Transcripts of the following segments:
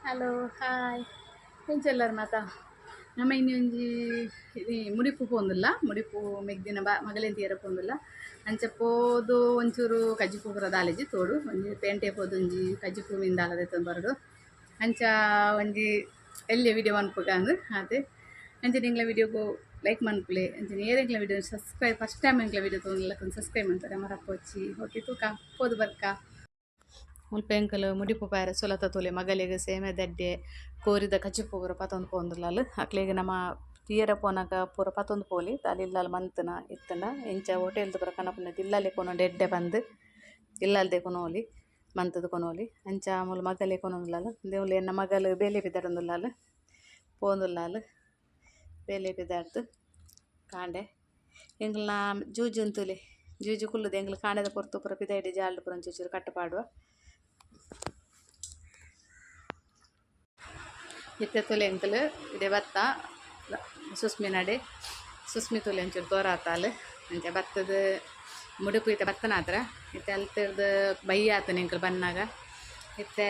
Hello hi ಎಂಚೆಲ್ಲರ್ ಮಾತ ನಮ್ಮ ಇನ್ನೊಂಜಿ ಮುಡಿಪು ಪೋಂದಿಲ್ಲ ಮುಡಿಪು ಮೆಗ್ದಿನ ಬಾ ಮಗಲೇನ್ ತೀರ ಪೋಂದಿಲ್ಲ ಅಂಚ ಪೋದು ಒಂಚೂರು ಕಜ್ಜಿಪು ಪೂರ ದಾಲೇಜಿ ತೋಡು ಒಂಜಿ ಪೇಂಟೆ ಪೋದು ಒಂಜಿ ಕಜ್ಜಿಪು ಮೀನ್ ದಾಲದೆ ಬರಡು ಅಂಚ ಒಂಜಿ ಎಲ್ಲಿ ವಿಡಿಯೋ ಮನ್ಪುಗಂದು ಅದೇ ಅಂಚ ನಿಂಗ್ಲ ವಿಡಿಯೋಗು ಲೈಕ್ ಮನ್ಪುಲೆ ಅಂಚ ನೇರೆಂಗ್ಲ ವಿಡಿಯೋ ಸಬ್ಸ್ಕ್ರೈಬ್ ಫಸ್ಟ್ ಟೈಮ್ ಎಂಕ್ಲ ವಿಡಿಯೋ ತೋಂದಿಲ್ಲ ಸಬ್ಸ್ಕ್ರೈಬ್ ಮಾಡ್ತಾರೆ ಮರಪ್ಪೊಚ್ಚಿ. ಓಕೆ, ತೂಕ ಪೋದು ಬರ್ಕ. ಮುಲ್ಪ ಎಂಕಲು ಮುಡಿಪು ಪಾಯರ ಸುಲತ ತೂಲೆ ಮಗಲಿಗೆ ಸೇಮೆ ದಡ್ಡೆ ಕೋರಿದ ಕಜ್ಜಿಪು ಪೂರ ಪತೊಂದು ಪೋಂದುಲ್ಲಲ್. ಅಕ್ಲೆಗ್ ನಮ ತೀಯರ ಪೋನಗ ಪೂರ ಪತೊಂದು ಪೋಲಿ ದಾಲ ಮಂತುನ ಇತ್ತುಂಡ ಇಂಚ ಹೋಟೆಲ್ದ ಪೂರ ಕನಪುನ ಇಲ್ಲಲೆ ಕೊನೊಂಡು ಎಡ್ಡೆ ಪಂದ್ ಇಲ್ಲಲ್ದೆ ಕೊನೊಲಿ ಮಂತುದು ಕೊನೊಲಿ. ಅಂಚ ಮೂಲು ಮಗಲೆ ಕೊನೊಂದುಲ್ಲಲ್. ದೇವುಲು ಎನ್ನ ಮಗಲು ಬೇಲೆ ಪಿದಾಡೊಂದುಲ್ಲಲ್ ಪೋಂದುಲ್ಲಲ್ ಬೇಲೆ ಪಿದಾಡ್ದು ಕಾಂಡೆ. ಎಂಕಲ್ನ ಜೂಜು ಉಂತುಲೆ ಜೂಜು ಕುಲ್ಲುದು ಎಂಕಲ್ ಕಾಂಡೆದ ಪೊರ್ತು ಪೂರ ಪಿದಾಯ್ಡ್ ಜಾಲ್ಡ್ ಪೂರ ಒಂಚೂರು ಕಟ್ಟು ಪಾಡುವ. ಇತ್ತೆ ತುಲೆ ಎಂಕಲು ಇಡೆ ಬತ್ತ ಸುಸ್ಮಿ ನಡೆ ಸುಸ್ಮಿ ತುಲೆ ಒಂಚೂರು ತೋರಾತಾಲ್. ಅಂಚ ಬತ್ತದ ಮುಡುಪು ಇತ್ತೆ ಬತ್ತನಾತ್ರ ಇತ್ತೆ ಅಲ್ತಿರ್ದು ಬಯ್ಯ ಆತನ ಎಂಕಲ್ ಬನ್ನಾಗ. ಇತ್ತೆ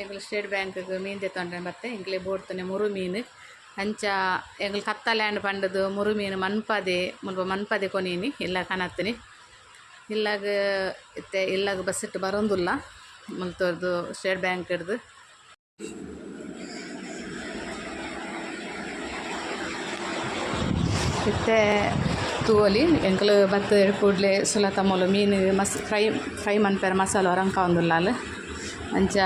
ಎಂಕಲ್ ಸ್ಟೇಟ್ ಬ್ಯಾಂಕ್ಗ್ ಮೀನು ದೆತ್ತೊಂಡ್ರೆ ಬತ್ತೆ ಎಂಕ್ಲೆ ಬೋಡ್ತನೆ ಮುರು ಮೀನು. ಅಂಚ ಎಂಕಲ್ ಕತ್ತಲ್ಯಾಂಡ್ ಪಂಡದು ಮುರು ಮೀನು ಮನ್ಪದೆ ಮುಲ್ಪ ಮನ್ಪದೆ ಕೊನೀನಿ ಇಲ್ಲ ಕನತ್ನಿ ಇಲ್ಲಾಗ. ಇತ್ತೆ ಇಲ್ಲಾಗ ಬಸ್ಸಿಟ್ಟು ಬರೋಂದುಲ್ಲ ಮುಲ್ತೊರ್ದು ಸ್ಟೇಟ್ ಬ್ಯಾಂಕ್ ಹಿಡ್ದು. ಇತ್ತೆ ತೂವೊಲಿ ಎಂಕುಲು ಬತ್ತ್ ಕೂಡ್ಲೆ ಸುಲತ ಮೂಲು ಮೀನು ಮಸ್ ಫ್ರೈ ಫ್ರೈ ಮನ್ಪೆರೆ ಮಸಾಲ ಒರಂಕಾವೊಂದುಲ್ಲಾಲ್. ಅಂಚ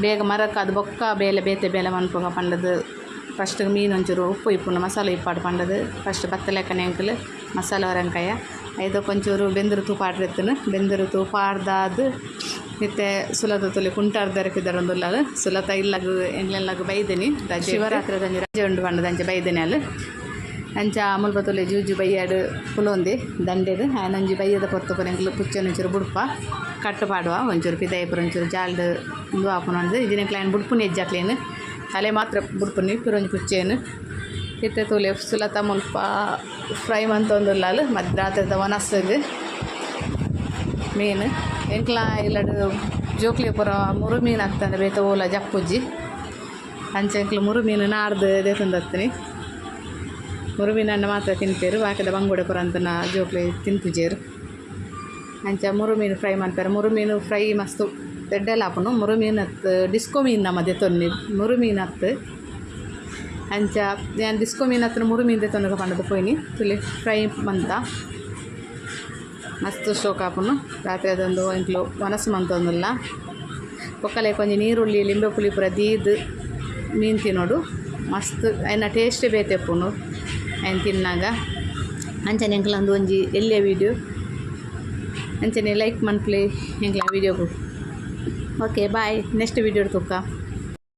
ಬೇಗ ಮರಕಾದ್ ಬೊಕ್ಕ ಬೇಲೆ ಬೇತೆ ಬೇಲೆ ಮನ್ಪುಗ ಪಂಡದು ಫಸ್ಟ್ ಮೀನು ಒಂಚೂರು ಉಪ್ಪು ಇಪ್ಪುಂಡು ಮಸಾಲೆ ಇಪ್ಪಾಡು ಪಂಡದು ಫಸ್ಟ್ ಬತ್ತಲೆಕ್ಕನೆ ಎಂಕುಲು ಮಸಾಲೆ ಒರಂಕಾಯ ಐದಕ್ಕೆ ಒಂಚೂರು ಬೆಂದರು ತೂ ಪಾಡ್ರೆತ್ತನು ಬೆಂದರು ತೂ ಪಾಡ್ದಾದ್. ಇತ್ತೆ ಸುಲತ ತುಲೆ ಕುಂಟಾರ್ದರಕಿದರೊಂದುಲ್ಲಾಲ್. ಸುಲತ ಇಲ್ಲಗ್ ಎಂಕ್ಲೆಲ್ಲಾಗ ಬೈದಿನಿ ರಜೆ ಶಿವರಾತ್ರಿ ರಜೆ ಉಂಡು ಪಂಡದು ಅಂಚ ಬೈದಿನಿ ಅಲ್. ಅಂಚ ಮುಲ್ಪ ತುಲೆ ಜೂಜು ಬಯ್ಯಾಡು ಕುಲೊಂದಿ ದಂಡೆಡ್ ಆಯನೊಂಜಿ ಬಯ್ಯದ ಪೊರ್ತು ಪೂರ ಎಂಕ್ಲು ಪುಚ್ಚೆನ್ ಒಂಚೂರು ಬುಡ್ಪ ಕಟ್ಟು ಪಾಡುವ ಒಂಚೂರು ಪಿದಾಯಿ ಪೂರ ಒಂಚೂರು ಜಾಲ್ಡ್ ಉಂದು ಆಪುನ ಇಜಿನ ಎಂಕ್ಲು ಬುಡ್ಪುನಿ ಎಜ್ಜಾಕ್ಲೇನು ತಲೆ ಮಾತ್ರ ಬುಡ್ಪುನಿ ಪಿರೊಂಜಿ ಪುಚ್ಚೆನ್. ಇತ್ತೆ ತೂಲೆ ಸುಲತ ಮುಲ್ಪ ಫ್ರೈ ಮಂತೊಂದುಲ್ಲಾಲ್ ಮಧ್ರಾತ್ರಿದ ವನಸ್ಗ್ ಮೀನು. ಎಂಕ್ಲ ಇಲ್ಲಡ್ ಜೋಕ್ಲೆ ಪೂರ ಮುರು ಮೀನು ಆಗ್ತಂಡ ಬೇತೆ ಓಲ ಜಪ್ಪುಜ್ಜಿ. ಅಂಚ ಎಂಕ್ಲು ಮುರು ಮೀನು ನಾಡ್ದು ದೆತೊಂದತ್ತೀನಿ. ಮುರು ಮೀನನ್ನು ಮಾತ್ರ ತಿನ್ಪೇರು ಬಾಕಿದ ಬಂಗುಡೆ ಪೂರ ಅಂತನ ಜೋಕ್ಲೆ ತಿನ್ಪುಜೆರ್. ಅಂಚ ಮುರು ಮೀನು ಫ್ರೈ ಮನ್ಪೆರ್. ಮುರು ಮೀನು ಫ್ರೈ ಮಸ್ತ್ ಎಡ್ಡೆಲ ಆಪುಂಡು. ಮುರು ಮೀನು ಅತ್ತು ಡಿಸ್ಕೋ ಮೀನು ನಮ ದೆತೊನ್ನಿ ಮುರು ಮೀನು ಅತ್ತು. ಅಂಚ ಯಾನ್ ಡಿಸ್ಕೋ ಮೀನು ಹತ್ರ ಮುರು ಮೀನು ದೆತೊನಗ ಪಂಡದು ಪೋಯಿನಿ. ತುಲೆ ಫ್ರೈ ಮಂತ ಮಸ್ತ್ ಶೋಕ್ ಆಪುಂಡು. ರಾತ್ರಿ ಅದೊಂದು ಎಂಕ್ಲು ವನಸು ಮಂತೊಂದುಲ್ಲ. ಬೊಕ್ಕಲೆ ಒಂಜಿ ನೀರುಳ್ಳಿ ಲಿಂಬೆ ಪುಳಿ ಪೂರ ದೀದ್ ಮೀನು ತಿನ್ನೋಡು ಮಸ್ತ್ ಐನ ಟೇಸ್ಟ್ ಬೇತೆ ಉಪ್ಪುಂಡು ಐನ್ ತಿನ್ನಾಗ. ಅಂಚನೆ ಎಂಕ್ಲಂದು ಒಂಜಿ ಎಲ್ಯ ವೀಡಿಯೋ. ಅಂಚನೆ ಲೈಕ್ ಮನ್ಪುಲೆ ಎಂಕ್ಲ ವೀಡಿಯೋಗು. ಓಕೆ, ಬಾಯ್, ನೆಕ್ಸ್ಟ್ ವೀಡಿಯೋ ತೂಕ.